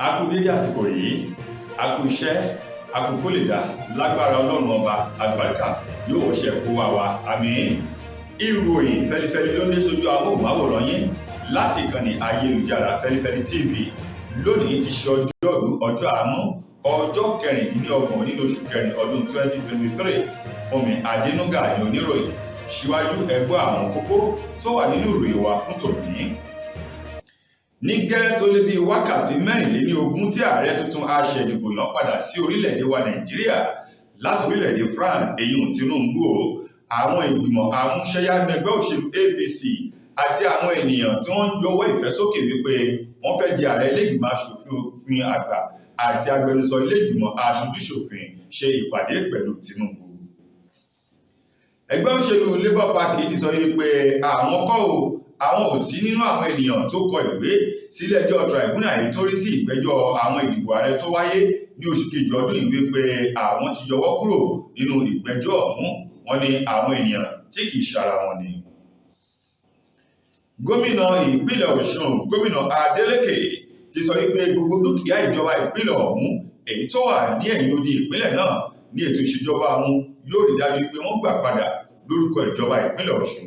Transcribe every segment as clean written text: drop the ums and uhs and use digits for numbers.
A kú dédé àsìkò yìí, a kú iṣẹ́, a kú kó lè dá. Lágbára Ọlọ́run Ọba, àlùbáríkà yóò wọṣẹ́ kó wá wa, àmín. Ìròyìn fẹlifẹli ló ń dé sójú amóhùnmáwòrán yín láti ìkànnì ayélujára Fẹlifẹli TV. Lónìí ti ṣe ọjọ́rú, ọjọ́ àánú, ọjọ́ 26 nínú oṣù kẹrin ọdún 2023. Fúnmi Adénúgà ní oníròyìn. Síwájú, ẹ gbọ́ àwọn kókó tó wà nínú ìròyìn wa fún tòní. Ní gẹ́rẹ́ tó lé bí wákàtí 24 tí ààrẹ tuntun aṣẹ̀dìbò yàn padà sí orílẹ̀-èdè wa Nàìjíríà láti orílẹ̀-èdè France, èyí Tinubu o, àwọn ìgbìmọ̀ àmúṣẹ́yá nínú ẹgbẹ́ òṣèlú APC àti àwọn ènìyàn tí wọ́n ń yọwọ́ ìfẹ́ sókè wípé wọ́n fẹ́ di ààrẹ ilé-ìgbìmọ̀ aṣòfin àgbà àti agbẹnusọ ilé-ìgbìmọ̀ aṣojúṣòfin ṣe ìpàdé pẹ̀lú Tinubu. Ẹgbẹ́ òṣèlú Labour Party ti sọ wípé àwọn kọ́ o, àwọn ò sí nínú àwọn ènìyàn tó kọ ìwé sílé-ẹjọ́ tribunal èyí tó rí sí ìgbẹ́jọ́ àwọn ìdìbò ààrẹ tó wáyé ní oṣù kejì ọdún yìí, wípé àwọn ti yọwọ́ kúrò nínú ìgbẹ́jọ́ ọ̀hún. Wọ́n ní àwọn ènìyàn tí kìí ṣara wọn ni. Gómìnà ìpínlẹ̀ Ọ̀ṣun, Gómìnà Adeleke, ti sọ wípé gbogbo dúkìá ìjọba ìpínlẹ̀ ọ̀hún èyí tó wà ní ẹ̀yìn odi ìpínlẹ̀ náà ní ètò ìṣèjọba àwọn yóò rí dájú pé wọ́n gbà padà lórúkọ ìjọba ìpínlẹ̀ Ọ̀ṣun.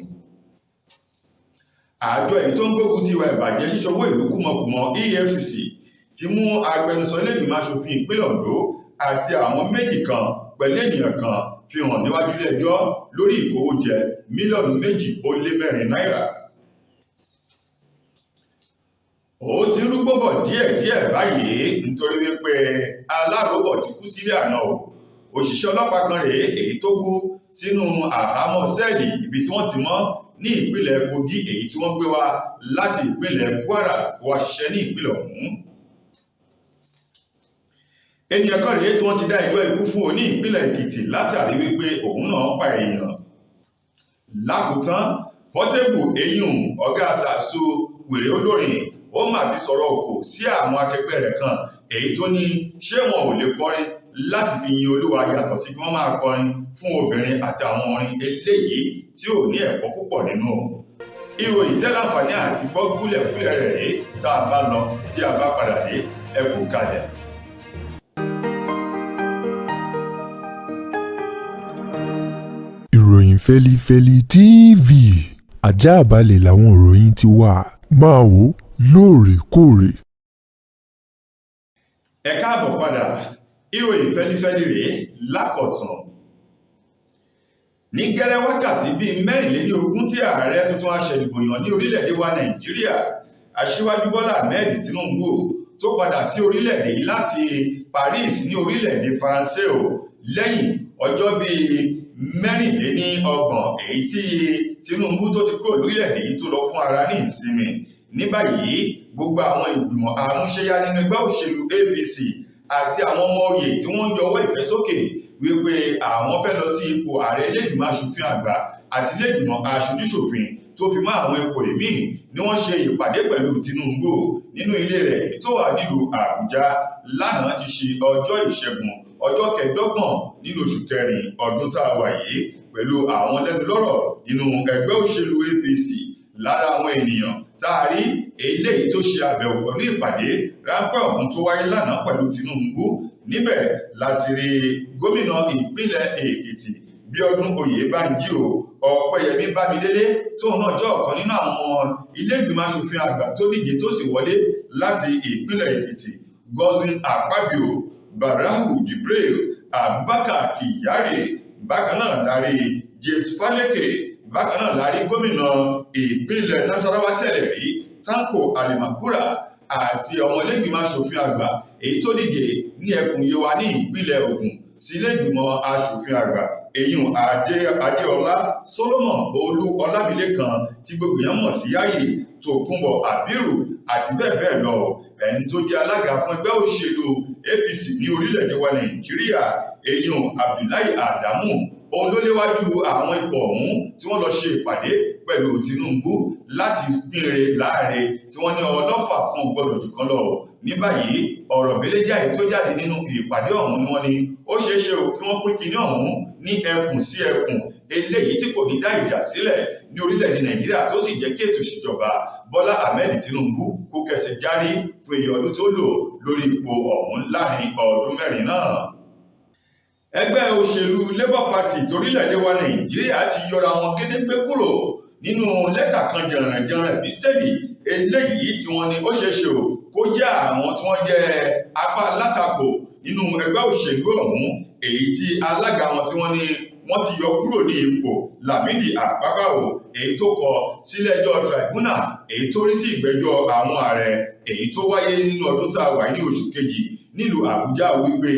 Àjọ èyí tó ń gbógun ti ìwà ìbàjẹ́, ṣíṣọwọ́ ìlú kúmọkùmọ, EFCC, ti mú agbẹnusọ ilé-ìgbìmọ̀ aṣòfin ìpínlẹ̀ Ondo àti àwọn méjì kan pẹ̀lú ènìyàn kan fi hàn níwájú ilé-ẹjọ́ lórí ìkówójẹ mílíọ̀nù 2.4 náírà. Ó ti rúgbó bọ̀ díẹ̀díẹ̀ báyìí nítorí wípé aláròbọ̀ ti kú sílé àná o. Òṣìṣẹ́ ọlọ́pàá kan rèé èyí tó kú sínú àhámọ́ sẹ́ẹ̀lì ibi tí wọ́n ti mọ́ ní ìpínlẹ̀ Kogi, èyí tí wọ́n gbé wá láti ìpínlẹ̀ Kwara kó wá ṣiṣẹ́ ní ìpínlẹ̀ ọ̀hún. Ènìyàn kan rèé tí wọ́n ti dá ẹjọ́ ikú fún o ní ìpínlẹ̀ Èkìtì látàrí wípé òun náà pa èèyàn. Lákòótán, Portable eyín ọ̀gá sàṣù wèrè olórin ó mà ti sọ̀rọ̀ òkò sí àwọn akẹgbẹ́ rẹ̀ kan èyí tó ní ṣé wọn ò lè kọrin láti fi yin Olúwa yàtọ̀ sí kí wọ́n máa kọrin fún obìnrin àti àwọn orin eléyìí tí ò ní ẹ̀kọ́ púpọ̀ nínú. Ìròyìn tẹ́ láǹfààní àti gbọ́ kúlẹ̀kúlẹ̀ rẹ̀ rèé. Tá a bá lọ, tí a bá padà dé, ẹ kú kalẹ̀. Ìròyìn Fẹ́lifẹ́li TV, àjààbálẹ̀ làwọn ìròyìn ti wà, máa wò ó lóòrèkóòrè. Ẹ káàbọ̀ padà. Ìròyìn fẹ́lifẹ́li rèé lákọ̀tun. Ní gẹ́rẹ́ wákàtí bíi 24 tí ààrẹ tuntun aṣẹ̀dìbòyàn ní orílẹ̀-èdè wa Nàìjíríà, Aṣíwájú Bọ́lá Ahmed Tinubu, tó padà sí orílẹ̀-èdè yìí láti Paris ní orílẹ̀-èdè Faransé o, lẹ́yìn ọjọ́ bíi 34 èyí tí Tinubu tó ti kúrò lórílẹ̀-èdè yìí tó lọ fún ara ní ìsinmi. Ní báyìí, gbogbo àwọn ìgbìmọ̀ àmúṣẹ́yá nínú ẹgbẹ́ òṣèlú APC àti àwọn ọmọ oyè tí wọ́n ń yọwọ́ ìfẹ́ sókè wípé àwọn fẹ́ lọ sí ipò ààrẹ ilé-ìgbìmọ̀ aṣòfin àgbà àti ilé-ìgbìmọ̀ aṣojúṣòfin tó fi mọ́ àwọn ipò ìmíì ni wọ́n ṣe ìpàdé pẹ̀lú Tinubu nínú ilé rẹ̀ tó wà nílùú Àbújá lánàá ti ṣe ọjọ́ Ìṣẹ́gun, ọjọ́ 25 nínú oṣù kẹrin ọdún tá a wà yìí, pẹ̀lú àwọn lẹ́nulọ́rọ̀ nínú ẹgbẹ́ òṣèlú APC. Lára àwọn ènìyàn tá a rí eléyìí tó ṣe àbẹ̀wò pẹ̀lú ìpàdé ráńpẹ́ ọ̀hún tó wáyé lánàá pẹ̀lú Tinubu níbẹ̀ láti rí gómìnà ìpínlẹ̀ Èkìtì, Bíọ́dún Oyèbánjí o, Ọ̀pẹ́yẹmí Bámidélé tóun náà jẹ́ ọ̀kan nínú àwọn ilé-ìgbìmọ̀ aṣòfin àgbà tó díje tó sì wọlé láti ìpínlẹ̀ Èkìtì, Godwin Akpabio, Barau Jibril, Abubakar Kyari. Bákan náà la rí James Faleke. Bákan náà la rí gómìnà ìpínlẹ̀ Nasarawa tẹ́lẹ̀ rí, Tanko Alimakura, àti ọmọ ilé-ìgbìmọ̀ aṣòfin àgbà èyí tó díje ní ẹkùn Yewa ní ìpínlẹ̀ Ògùn sí ilé-ìgbìmọ̀ aṣòfin àgbà, èyí Adéọlá Solomon Olú Ọlámilékan tí gbogbo èèyàn mọ̀ sí Yáyì, Tòkunbọ̀ Àbírù àti bẹ́ẹ̀ bẹ́ẹ̀ lọ. Ẹni tó jẹ́ alága fún ẹgbẹ́ òṣèlú APC ní orílẹ̀-èdè wa Nàìjíríà, èyí Abdullahi Adamu, òun ló léwájú àwọn ikọ̀ ọ̀hún tí wọ́n lọ ṣe ìpàdé pẹ̀lú Tinubu láti pínre láàrin tí wọ́n ní ọlọ́fà kan gbọ́dọ̀ jù kan lọ. Ní báyìí, ọ̀rọ̀ beléjà èyí tó jáde nínú ìpàdé ọ̀hún ni wọ́n ní ó ṣeé ṣe kí wọ́n pín kinní ọ̀hún ní ẹkùn sí ẹkùn, eléyìí tí kò ní dá ìjà sílẹ̀ ní orílẹ̀-èdè Nàìjíríà, tó sì jẹ́ kí ètò ìṣèjọba Bọ́lá Ahmed Tinubu kó kẹsẹ̀ járí. Fún iye ọdún tó lò lórí ipò ọ̀hún láàrin ọdún 4 náà. Ẹgbẹ́ òṣèlú Labour Party torílẹ̀-èdè wa Nàìjíríà ti yọra wọn gédégbé kúrò nínú lẹ́tà kan jẹ̀rànjẹ̀ràn epistẹ́lì eléyìí tí wọ́n ní ó ṣeéṣe o kó jẹ́ àwọn tí wọ́n jẹ́ apá alátakò nínú ẹgbẹ́ òṣèlú ọ̀hún, èyí tí alága wọn tí wọ́n ní wọ́n ti yọ kúrò ní ipò, Lámìdí Àpápàwò, èyí tó kọ sílé-ẹjọ́ tribunal èyí tó rí sí ìgbẹ́jọ́ àwọn ààrẹ èyí tó wáyé nínú ọdún tá a wà ní oṣù kejì nílùú Àbújá, wípé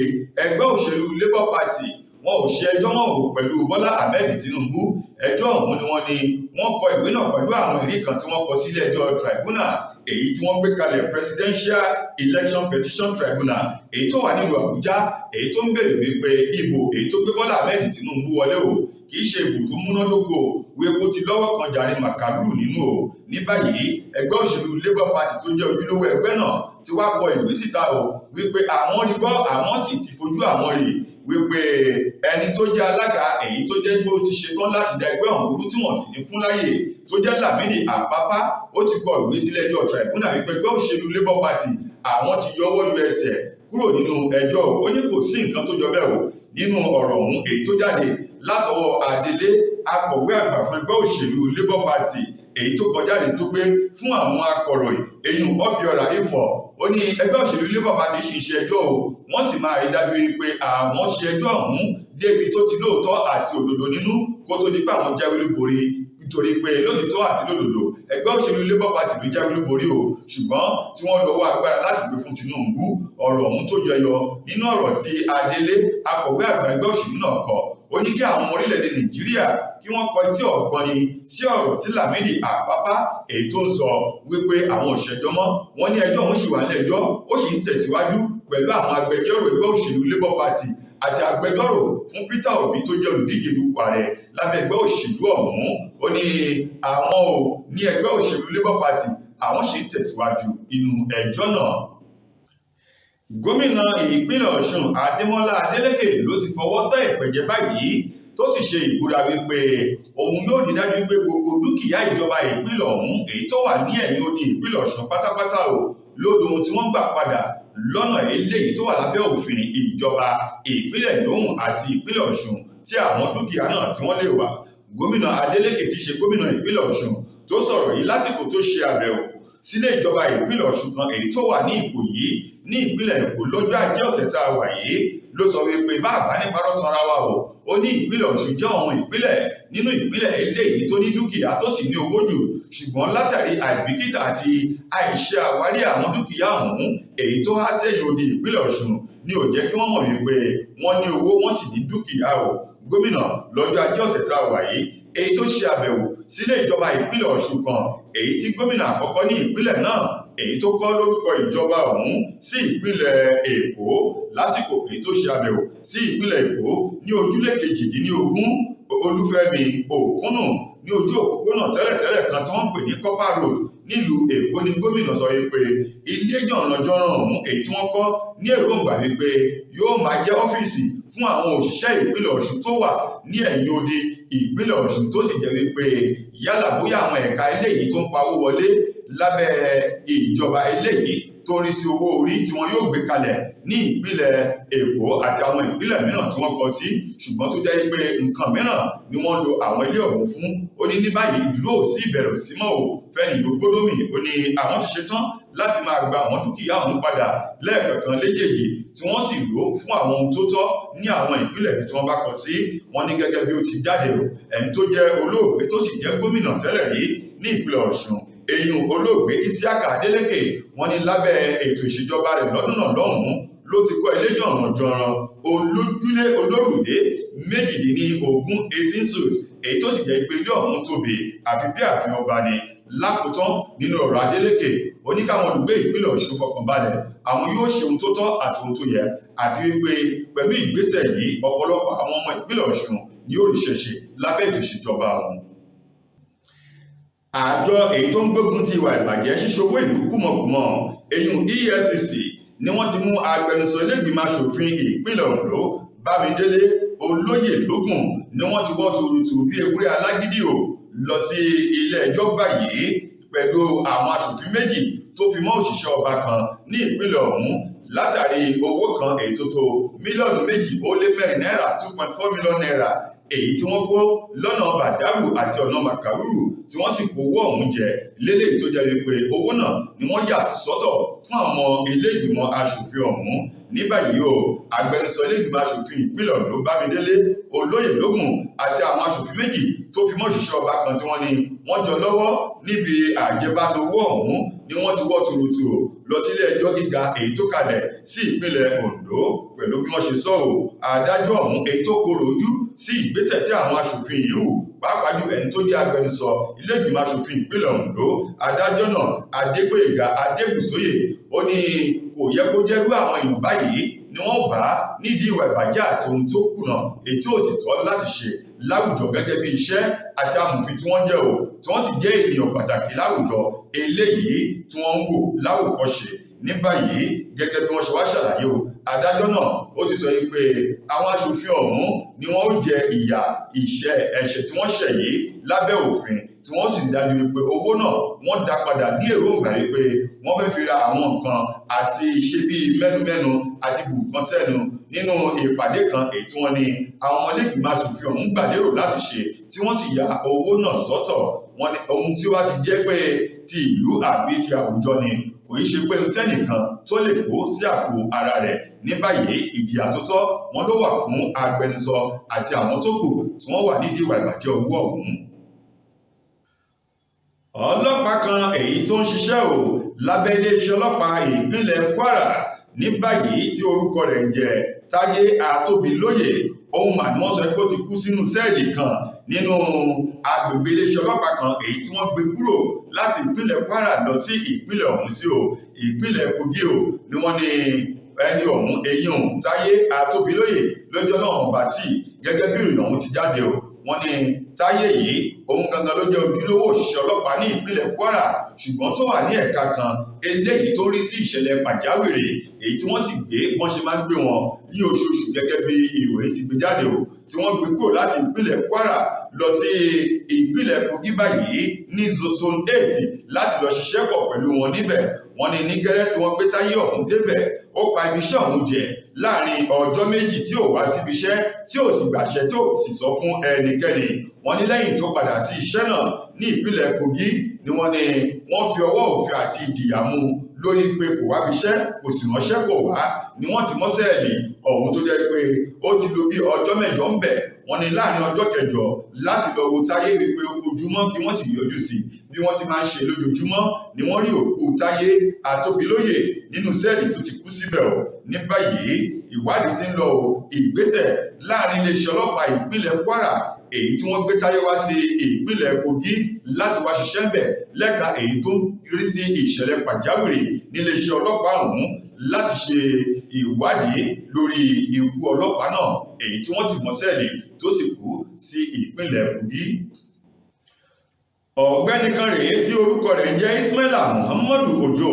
ẹgbẹ́ òṣèlú Labour Party wọn ò ṣe ẹjọ́ mọ́ ò pẹ̀lú Bọ́lá Ahmed Tinubu. Ẹjọ́ ọ̀hún ni wọ́n ní wọ́n kọ ìwé náà pẹ̀lú àwọn ẹ̀rí kan tí wọ́n kọ sílé ẹjọ́ tribunal èyí tí wọ́n gbé kalẹ̀, Presidential Election Petition Tribunal, èyí tó wà nílùú Àbújá, èyí tó ń béèrè wípé ìbò èyí tó gbé Bọ́lá Ahmed Tinubu wọlé o kì í ṣe ìbò tó múnádóko, wípé ó ti lọ́wọ́ kan jàre màkàlù nínú o. Ní báyìí, ẹgbẹ́ òṣèlú Labour Party tó jẹ́ ojúlówó ẹgbẹ́ náà ti wá kọ ìwé síta o wípé àwọn rí gbọ́, àwọn sì ti fojú àwọn rí wípé ẹni tó jẹ́ alága èyí tó jẹ́ pé ó ti ṣetán láti da ẹgbẹ́ ọ̀hún rú tí wọ́n sì ní fún láyè, tó jẹ́ Lámìdí Àpápá, ó ti kọ ìwé sílé ẹjọ́ tribunal wípé ẹgbẹ́ òṣèlú Labour Party àwọn ti yọwọ́ yọ ẹsẹ̀ kúrò nínú ẹjọ́. Ó ní kò sí nǹkan tó jọ bẹ́ẹ̀ o. Nínú ọ̀rọ̀ ọ̀hún èyí tó jáde látọwọ́ adelé akọ̀wé àgbà fún ẹgbẹ́ òṣèlú Labour Party èyí tó kọjáde tó gbé fún àwọn akọ̀ròyìn, eyín Obiora Ifọ̀, ó ní ẹgbẹ́ òṣèlú Labour Party ṣì ń ṣe ẹjọ́ o, wọ́n sì máa rí dájú wípé àwọn ṣe ẹjọ́ ọ̀hún débi tó ti lóòótọ́ àti òdodo nínú kó tó di pé àwọn jáwé olúborí, nítorí pé lótìtọ́ àti lódodo ẹgbẹ́ òṣèlú Labour Party ló jáwé olúborí o, ṣùgbọ́n tí wọ́n lọ́wọ́ agbára láti gbé fún Tinubu. Ọ̀rọ̀ ọ̀hún tó jẹyọ nínú ọ̀rọ̀ tí adelé akọ̀wé àgbà ẹgbẹ́ òṣèlú náà kọ, ó ní kí àwọn ọmọ orílẹ̀-èdè Nàìjíríà kí wọ́n kọ etí ọ̀gbọ́n sí ọ̀rọ̀ tí Lámìdí Àpápá èyí tó ń sọ wípé àwọn òṣèjọ́ mọ́. Wọ́n ní ẹjọ́ òun sì wà nílé ẹjọ́, ó sì ń tẹ̀síwájú pẹ̀lú àwọn agbẹjọ́rò ẹgbẹ́ òṣèlú Labour Party àti agbẹjọ́rò fún Peter Obi tó jẹ́ olùdíje dupò ààrẹ lábẹ́ ẹgbẹ́ òṣèlú ọ̀hún. Ó ní àwọn ò ní ẹgbẹ́ òṣèlú Labour Party àwọn sì ń tẹ̀síwájú inú ẹjọ́ náà. Gómìnà ìpínlẹ̀ Ọ̀ṣun Adémọ́lá Adélékè ló ti fọwọ́ tọ́ ìpẹ̀jẹ́ báyìí tó sì ṣe ìbúra wípé òun yóò rí dájú pé gbogbo dúkìá ìjọba ìpínlẹ̀ ọ̀hún èyí tó wà ní ẹ̀yìn odi ìpínlẹ̀ Ọ̀ṣun pátápátá o lódò ohun tí wọ́n gbà padà lọ́nà eléyìí tó wà lábẹ́ òfin ìjọba ìpínlẹ̀ yòówù àti ìpínlẹ̀ Ọ̀ṣun tí àwọn dúkìá náà tí wọ́n lè wà. Gómìnà Adélékè tí ṣe gómìnà ìpínlẹ̀ Ọ̀ṣun tó sọ̀rọ̀ yìí lásìkò tó ṣe àbẹ̀wò sílé ìjọba ìpínlẹ̀ Ọ̀ṣun kan èyí tó wà ní Ìkòyí ní ìpínlẹ̀ Èkó lọ́jọ́ Ajé ọ̀sẹ̀ tá a wà yìí ló sọ wípé bá àbá ní parọ́ tanra wa o, ó ní ìpínlẹ̀ Ọ̀ṣun jẹ́ ọ̀hún ìpínlẹ̀ nínú ìpínlẹ̀ eléyìí tó ní dúkìá tó sì ní owó jù, ṣùgbọ́n látàrí àìbìkítà àti àìṣe àwárí àwọn dúkìá ọ̀hún èyí tó há sẹ́yìn odi ìpínlẹ̀ Ọ̀ṣun ni ò jẹ́ kí wọ́n mọ̀ wípé wọ́n ní owó wọ́n sì ní dúkìá o. Gómìnà lọ́jọ́ Ajé ọ̀sẹ̀ tá a wà yìí èyí tó ṣe àbẹ̀wò sílé ìjọba ìpínlẹ̀ Ọ̀ṣun kan èyí tí gómìnà àkọ́kọ́ ní ìpínlẹ̀ náà èyí tó kọ́ lórúkọ ìjọba ọ̀hún sí ìpínlẹ̀ Èkó lásìkò èyí tó ṣe àbẹ̀wò sí ìpínlẹ̀ Èkó ní ojúlé 18 Olúfẹ́mi Òkúnnù ní ojú òpópónà tẹ́lẹ̀tẹ́lẹ̀ kan tí wọ́n ń pè ní Copper Road nílùú Èkó ní gómìnà sọ wípé ilé jọ̀rànjọ̀ràn ọ̀hún èyí tí wọ́n kọ́ ní èròǹgbà wípé yóò máa jẹ́ ọ́fíìsì fún àwọn òṣìṣẹ́ ìpínlẹ̀ Ọ̀ṣun tó wà ní ẹ̀yìn odi ìpínlẹ̀ Ọ̀ṣun, tó sì jẹ́ wípé yálà bóyá àwọn ẹ̀ka eléyìí tó ń pawó wọlé lábẹ́ ìjọba eléyìí tó rí sí owó orí tí wọ́n yóò gbé kalẹ̀ ní ìpínlẹ̀ Èkó àti àwọn ìpínlẹ̀ mìíràn tí wọ́n kọ sí, ṣùgbọ́n tó jẹ́ pé nǹkan mìíràn ni wọ́n lo àwọn ilé ọ̀hún fún. Ó ní ní báyìí ìdúró ò sí ìbẹ̀rù sí mọ́ ò fẹ́ni ló gbódómì. Ó ní àwọn ti ṣetán láti máa gba àwọn dúkìá ọ̀hún padà lẹ́ẹ̀kọ̀ọ̀kan léjèèjì tí wọ́n sì lò fún àwọn ohun tó tọ́ ní àwọn ìpínlẹ̀ tí wọ́n bá kọ sí. Wọ́n ní gẹ́gẹ́ bí ó ti jáde o, ẹni tó jẹ́ olóògbé tó sì jẹ́ gómìnà tẹ́lẹ̀ rí ní ìpínlẹ̀ Ọ̀ṣun, eyín olóògbé Isiaka Adeleke, wọ́n ní lábẹ́ ètò ìṣèjọba rẹ̀ lọ́dún náà lọ́hùn-ún ló ti kọ́ ilé jọ̀rànjọ̀ràn olójúlé olórùlé 18 18 suites èyí tó sì jẹ́ pé ilé ọ̀hún tóbi àfi bí ààfin ọba ni. Lákòótán nínú ọ̀rọ̀ Adeleke, ó ní káwọn olùgbé ìpínlẹ̀ Ọ̀ṣun fọkànbalẹ̀, àwọn yóò ṣe ohun tó tọ́ àti ohun tó yẹ, àti wípé pẹ̀lú ìgbésẹ̀ yìí ọ̀pọ̀lọpọ̀ àwọn ọmọ ìpínlẹ̀ Ọ̀ṣun ni yóò ríṣẹ́ ṣe lábẹ́ ètò ìṣèjọba wọn. Àjọ èyí tó ń gbógun ti ìwà ìbàjẹ́ ṣíṣowó ìlú kúmọkùmọ eyín EFCC ni wọ́n ti mú agbẹnusọ ilégbìmọ̀ aṣòfin ìpínlẹ̀ Ondo Bámidélé Olóyèlógún ni wọ́n ti wọ́ tuurutu bí ewúrẹ́ alágídí o lọ sí ilé ẹjọ́ báyìí pẹ̀lú àwọn aṣòfin méjì tó fi mọ́ òṣìṣẹ́ ọba kan ní ìpínlẹ̀ ọ̀hún látàrí owó kan èyí tó tó 2.4 mílíọ̀nù náírà, 2.4 million naira, èyí tí wọ́n kó lọ́nà bàdàrù àti ọ̀nà màkàrúrù, tí wọ́n sì kó owó ọ̀hún jẹ lélẹ́yìí, tó jẹ́ wípé owó náà ni wọ́n yà sọ́tọ̀ fún àwọn ilé ìgbìmọ̀ aṣòfin ọ̀hún. Ní báyìí o, agbẹnusọ ilé ìgbìmọ̀ aṣòfin ìpínlẹ̀ Oǹdó, Bámidélé Olóyèlógún, àti àwọn aṣòfin méjì tó fi mọ́ òṣìṣẹ́ ọba kan tí wọ́n ní wọ́n jọ lọ́wọ́ níbi àjẹbánu owó ọ̀hún ni wọ́n ti wọ́ tuurutu lọ sílé ẹjọ́ gíga èyí tó kalẹ̀ sí ìpínlẹ̀ Oǹdó. Pẹ̀lú bí wọ́n ṣe sọ ọ́, adájọ́ ọ̀hún èyí tó korò ojú sí ìgbésẹ̀ tí àwọn aṣòfin yìí hù, pàápàá jù ẹni tó jẹ́ agbẹnusọ ilé ìgbìmọ̀ aṣòfin ìpínlẹ̀ Oǹdó, adájọ́ náà, Adégbóyèga Adébùsóyè, ó ní kò yẹ kó jẹ́rú àwọn èèyàn báyìí ni wọ́n bá nídìí ìwà ìbàjẹ́ àti ohun tó kùnà èyí tí ò sì tọ́ láti ṣe láwùjọ gẹ́gẹ́ bí iṣẹ́ àti amòfin tí wọ́n jẹ́ o, tí wọ́n sì jẹ́ ènìyàn pàtàkì láwùjọ eléyìí tí wọ́n ń wò láwòkọ́ṣe. Ní báyìí, gẹ́gẹ́ bí wọ́n ṣe wá ṣàlàyé o, adájọ́ náà ó ti sọ pé àwọn aṣòfin ọ̀hún ni wọ́n ó jẹ ìyà ìṣẹ́ ẹ̀ṣẹ̀ tí wọ́n ṣẹ̀ yìí lábẹ́ òfin, tí wọ́n sì dájú wípé owó náà wọ́n dá padà ní èròǹgbà wípé wọ́n fẹ́ fi ra àwọn nǹkan àti ṣe bíi mẹ́numẹ́nu àti bùnkan sẹ́nu nínú ìpàdé kan èyí tí wọ́n ní àwọn ọmọlẹ́gbìmọ̀ aṣòfin ọ̀hún gbà lérò láti ṣe, tí wọ́n sì ya owó náà sọ́tọ̀. Wọ́n ní ohun tí ó bá ti jẹ́ pé ti ìlú àbí ti àwùjọ ni, kò í ṣe pé ohun tẹ́nìkan tó lè kó sí àpò ara rẹ̀. Ní báyìí, ìjìyà tó tọ́ wọn ló wà fún agbẹnusọ àti àwọn tó kù tí wọ́n wà nídìí ìwà ìbàjẹ́ owó ọ̀hún. Ọlọ́pàá kan èyí tó ń ṣiṣẹ́ o lábẹ́ iléeṣẹ́ ọlọ́pàá ìpínlẹ̀ Kwara ní báyìí, tí orúkọ rẹ̀ ń jẹ́ Táyé Àtóbilóyè, ohun mà ní wọ́n sọ pé ó ti kú sínú sẹ́ẹ̀lì kan nínú agbègbè iléeṣẹ́ ọlọ́pàá kan èyí tí wọ́n gbé kúrò láti ìpínlẹ̀ Kwara lọ sí ìpínlẹ̀ ọ̀hún sí o, ìpínlẹ̀ Kogi o, ni wọ́n ní ẹni ọ̀hún, èyí ọ̀hún, Táyé Àtóbilóyè, lọ́jọ́ náà bá sí. Gẹ́gẹ́ bí ìròyìn ọ̀hún ti jáde o, wọ́n ní Táyé yìí, òun gangan ló jẹ́ ojúlówó òṣìṣẹ́ ọlọ́pàá ní ìpínlẹ̀ Kwara, ṣùgbọ́n tó wà ní ẹ̀ka kan eléyìí tó rí sí ìṣẹ̀lẹ̀ pàjáwìrì, èyí tí wọ́n sì gbé wọ́n ṣe máa ń gbé wọn ní oṣooṣù, gẹ́gẹ́ bí ìròyìn ti gbé jáde o, tí wọ́n gbé kúrò láti ìpínlẹ̀ Kwara lọ sí ìpínlẹ̀ Kogi báyìí ní Zone 8 láti lọ ṣiṣẹ́ pọ̀ pẹ̀lú wọn níbẹ̀. Wọ́n ní ní gẹ́rẹ́ tí wọ́n gbé Táyé ọ̀hún débẹ̀, ó pa ibi iṣẹ́ ọ̀hún jẹ láàrin ọjọ́ 2 tí ò wá síbi iṣẹ́, tí ò sì gbàṣẹ, tí ò sì sọ fún ẹnikẹ́ni. Wọ́n ní lẹ́yìn tó padà sí iṣẹ́ náà ní ìpínlẹ̀ Kogi ni wọ́n ní wọ́n fi ọwọ́ òfin àti ìjìyà mú lórí pé kò wá fiṣẹ́, kò sì ránṣẹ́, kò wá, ni wọ́n ti mọ́ sẹ́ẹ̀lì ọ̀hún tó jẹ́ pé ó ti lò bí ọjọ́ 8 ń bẹ̀. Wọ́n ní láàrin ọjọ́ kẹjọ láti lọ wo Táyé wípé ojúmọ́ kí wọ́n sì yọjú sí bí wọ́n ti máa ń ṣe lójoojúmọ́ ni wọ́n rí òkú Táyé Àtóbilóyè nínú sẹ́ẹ̀lì tó ti kú síbẹ̀ o. Ní báyìí, ìwádìí ti ń lọ o, ìgbésẹ̀ láàrin iléeṣẹ́ ọlọ́pàá ìpínlẹ̀ Kwara èyí tí wọ́n gbé Táyé wá sí ìpínlẹ̀ Kogi láti wá ṣiṣẹ́ ń bẹ̀ lẹ́ka èyí tó ń rí sí ìṣẹ̀lẹ̀ pàjáwìrì níléeṣẹ́ ọlọ́pàá ọ̀hún láti ṣe ìwádìí lórí ikú ọlọ́pàá náà èyí tí wọ́n ti mọ́ sẹ́ẹ̀lì tó sì kú sí ìpínlẹ̀ Kogi. Ọ̀gbẹ́ni kan rèé tí orúkọ rẹ̀ ń jẹ́ Ismaila Muhammadu Ojo,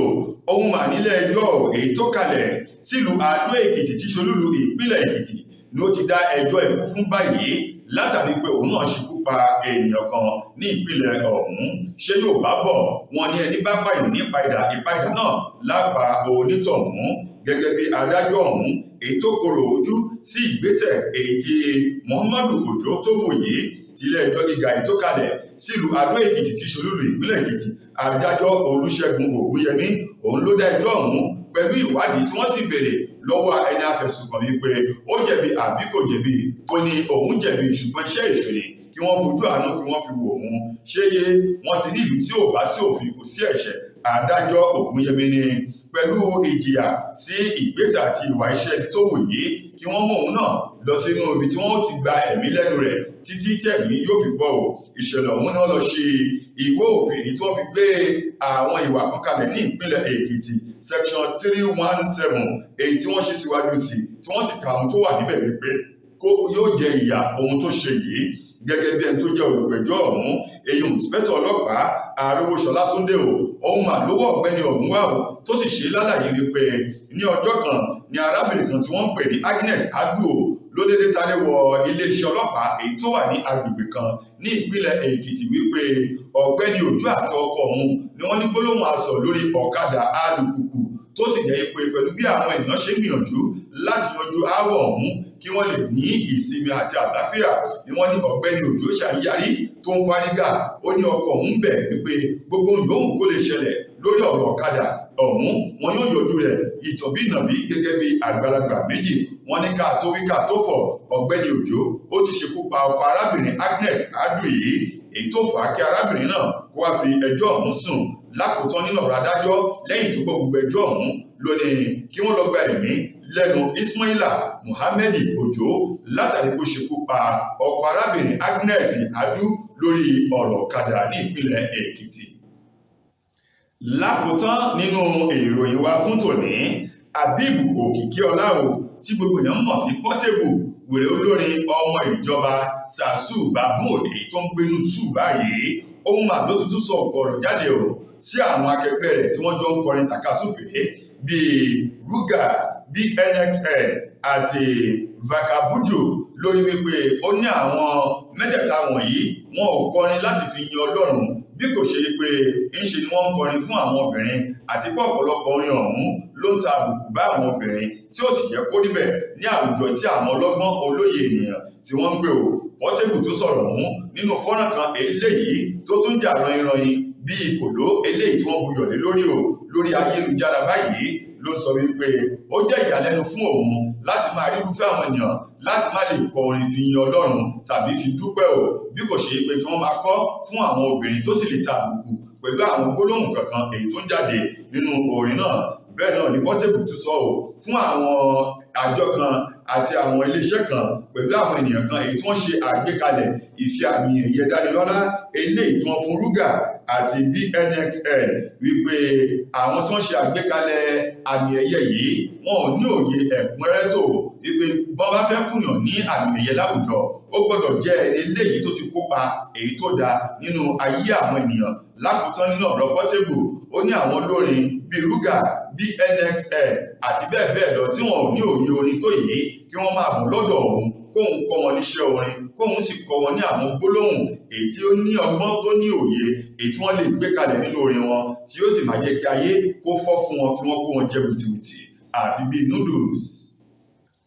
ohun mà nílé ẹjọ́ èyí tó kalẹ̀ sílùú Adó Èkìtì tí ṣolúlu ìpínlẹ̀ Èkìtì ni ó ti dá ẹjọ́ ikú fún báyìí látàrí pé òun náà ṣekú pa ènìyàn kan ní ìpínlẹ̀ ọ̀hún. Ṣé yóò bá bọ̀ wọ́n ní ẹni bá pààyàn nípa ìdá, ìpa ìdá náà lápá onítọ̀hún. Gẹ́gẹ́ bí adájọ́ ọ̀hún èyí tó korò ojú sí ìgbésẹ̀ èyí tí Muhammadu Ojo tó wò yìí, tilé ẹjọ́ gíga èyí tó kalẹ̀ sílùú Adó Èkìtì tí ṣolúlu ìpínlẹ̀ Èkìtì, adájọ́ Olúṣẹ́gun Ògúnyẹmí, òun ló dá ẹjọ́ ọ̀hún pẹ̀lú ìwádìí tí wọ́n sì béèrè lọ́wọ́ ẹni afẹ̀sùnkàn wípé ó jẹ̀bi àbí kò jẹ̀bi. Ó ní òun jẹ̀bi, ṣùgbọ́n iṣẹ́ èṣù ni, kí wọ́n fojú àánú kí wọ́n fi wò òun. Ṣé yé wọ́n ti ní ìlú tí ò bá sí òfin, kò sí ẹ̀ṣẹ̀. Adájọ́ Ògúnyẹmí ní pẹ̀lú ìjìyà sí ìgbésẹ̀ àti ìwà iṣẹ́ ibi tó wù yìí, kí wọ́n mú òun náà lọ sínú ibi tí wọ́n ti gba ẹ̀mí lẹ́nu rẹ̀ títí tẹ̀mí yóò fi bọ́ ò. Ìṣẹ̀lẹ̀ ọ̀hún náà lọ ṣe ìwé òfin èyí tí wọ́n fi gbé àwọn ìwà kan kalẹ̀ ní ìpínlẹ̀ Èkìtì, section 317, èyí tí wọ́n ṣe síwájú sí, tí wọ́n sì ka ohun tó wà níbẹ̀ wípé kó yóò jẹ ìyà ohun tó ṣe yìí. Gẹ́gẹ́ bí ẹni tó jẹ́ olùgbẹ́jọ́ ọ̀hún, èyí ìǹsìpẹ́tọ̀ ọlọ́pàá Arówóṣọlá Túndé o, òun mà lówó ọ̀gbẹ́ni ọ̀hún wà o, tó sì ṣe lálàyé wípé ní ọjọ́ kan ní arábìnrin kan tí wọ́n ń pè ní Agnes Aduo. ló dédé sáré wọ iléeṣẹ́ ọlọ́pàá èyí tó wà ní agbègbè kan ní ìpínlẹ̀ Èkìtì wípé ọ̀gbẹ́ni Òjó àti ọkọ òun ni wọ́n ní gbólóhùn asọ̀ lórí ọ̀kadà alùpùpù, tó sì jẹ́ pé pẹ̀lú bí àwọn ènìyàn ṣe ń gbìyànjú láti yanjú aáwọ̀ ọ̀hún kí wọ́n lè ní ìsinmi àti àlàáfíà ni wọ́n ní ọ̀gbẹ́ni Òjó ṣàyàrí tó ń fárígà. Ó ní ọkọ òun bẹ̀ wípé gbogbo yòówù kó lè ṣẹlẹ̀ lórí ọ̀rọ̀ ọ̀kadà ọ̀hún wọn yóò yọjú rẹ̀ ìtọ̀bínàbí gẹ́gẹ́ bí àgbàlagbà méjì. Wọ́n ní ká tó wí ká tó fọ̀, ọ̀gbẹ́ni Òjó ó ti ṣekú pa ọkọ arábìnrin Agnes Aduyi, èyí tó fà á kí arábìnrin náà kó wá fi ẹjọ́ ọ̀hún sùn. Lákòótán nínú ọ̀rọ̀ adájọ́ lẹ́yìn tó gbọ́ gbogbo ẹjọ́ ọ̀hún lónìí kí wọ́n lọ gba ẹ̀mí lẹ́nu Ismaila Muhammed Òjó látàrí bó ṣekú pa ọkọ arábìnrin Agnes Adu lórí ọ̀rọ̀ ọ̀kadà ní ìpínlẹ̀ Èkìtì. Lákòótán nínú ìròyìn wa fún tòní, Habib Òkìkíọlá o tí gbogbo èèyàn mọ̀ sí Portable, wèrè olórin ọmọ ìjọba Sàṣù Bàbóòdè tó ń gbénú sù báyìí, ohun àdó tuntun sọ ọ̀pọ̀ ọ̀rọ̀ jáde o sí àwọn akẹgbẹ́ rẹ̀ tí wọ́n jọ ń kọrin tàkasúfèé bíi Ruga, BNXN àti Vakabujo lórí wípé ó ní àwọn mẹ́tẹ̀ẹ̀ta wọ̀nyí wọn ò kọrin láti fi yin Ọlọ́run bí kò ṣe pé ńṣe ni wọ́n ń kọrin fún àwọn obìnrin, àti pé ọ̀pọ̀lọpọ̀ orin ọ̀hún ló ń ta àbùkù bá àwọn obìnrin tí ó sì jẹ́ kó rí bẹ́ẹ̀ ní àwùjọ tí àwọn ọlọ́gbọ́n olóye ènìyàn tí wọ́n ń gbé o. Portable tó sọ̀rọ̀ ọ̀hún nínú fọ́nrán kan eléyìí tó tún jà ranyinranyin bí ìkòló eléyìí tí wọ́n buyọ̀ lé lórí o lórí ayélujára báyìí ló sọ wípé ó jẹ́ ìyàlẹ́nu fún òun láti máa rí irúfẹ́ àwọn ènìyàn láti má lè kọ orin fi yin Ọlọ́run tàbí fi dúpẹ́ o bí kò ṣe pé kí wọ́n máa kọ́ fún àwọn obìnrin tó sì lè ta àbùkù pẹ̀lú àwọn gbólóhùn kankan èyí tó ń jáde nínú orin náà. Bẹ́ẹ̀ náà ni Portable tún sọ ò fún àwọn àjọ kan àti àwọn iléeṣẹ́ kan pẹ̀lú àwọn ènìyàn kan èyí tí wọ́n ṣe àgbékalẹ̀ ìfi àmì ẹ̀yẹ dánilọ́lá eléyìí tí wọ́n fún Ruga àti BNXN wípé àwọn tí wọ́n ṣe àgbékalẹ̀ àmì ẹ̀yẹ yìí wọn ò ní òye ẹ̀kúnrẹ́rẹ́ tó wípé bọ́n bá fẹ́ fúnyàn ní àmì ẹ̀yẹ láwùjọ ó gbọ́dọ̀ jẹ́ ẹni eléyìí tó ti kópa èyí tó dáa nínú ayé àwọn ènìyàn. Lákòótán nínú ọ̀rọ̀ Portable, ó ní àwọn olórin bíi Ruga, BNXN àti bẹ́ẹ̀ bẹ́ẹ̀ lọ tí wọn ò ní òye orin tó yìí kí wọ́n máa bọ̀ lọ́dọ̀ òun kóun kọ́ wọn níṣẹ́ orin, kóun sì kọ́ wọn ní àwọn gbólóhùn èyí tí ó ní ọgbọ́n tó ní òye èyí tí wọ́n lè gbé kalẹ̀ nínú orin wọn tí ó sì máa jẹ́ kí ayé kó fọ́ fún wọn kí wọ́n kó wọn jẹ wìtìwìtì àfi bíi noodles.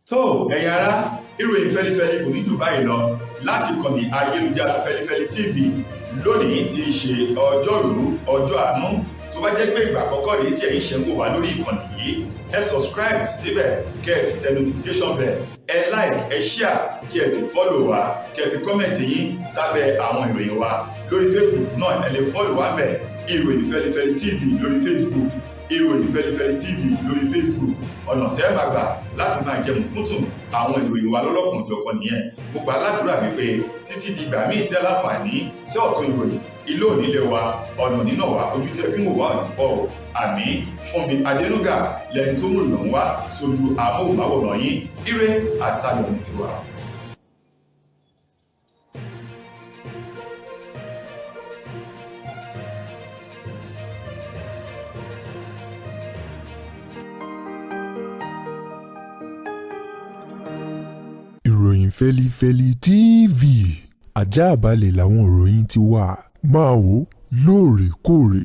Tó ẹ̀yin ará, ìròyìn Fẹ́lifẹ́li kò ní jù báyìí lọ láti kànnì ayélujára Fẹ́lifẹ́li TV lónìí tí í ṣe ọjọ́rú ọjọ́ àánú. Tó bá jẹ́ pé ìgbà àkọ́kọ́ rèé tí ẹ̀yin ṣe ń wò wá lórí ìkànnì yìí, ẹ subscribe síbẹ̀ kẹ́ ẹ sì tẹ notification bell, ẹ like, ẹ share, kí ẹ sì follow wa, kẹ́ ẹ fi comment yín sábẹ́ àwọn ìròyìn wa lórí Facebook náà. Ẹ lè follow wa bẹ̀, ìròyìn Fẹ́lifẹ́li TV lórí Facebook, ìròyìn Fẹ́lifẹ́li TV lórí Facebook. Ọ̀nà tẹ́ ẹ máa gbà láti máa jẹ mùkúntùn àwọn ìròyìn wa lọ́lọ́kan òjọ̀kan nìyẹn. Mo gbà ládùúrà wípé títí di ìgbà míì tẹ́ láǹfààní sí ọ̀tún ìròyìn, ilé ònílé wa, ọ̀nà nínà wa, ojú tẹ́ fi ń wò wá ọ̀nà fọ́ o. Àmì Fúnmi Adénúgà lẹni tó mú ìròyìn wá sójú amóhùnmáwòrán yín. Ire àtayọ̀ ní tiwa. Ìròyìn Fẹ́lifẹ́li TV ajáàbalẹ̀ làwọn ìròyìn ti wà, máa wò lóòrèkóòrè.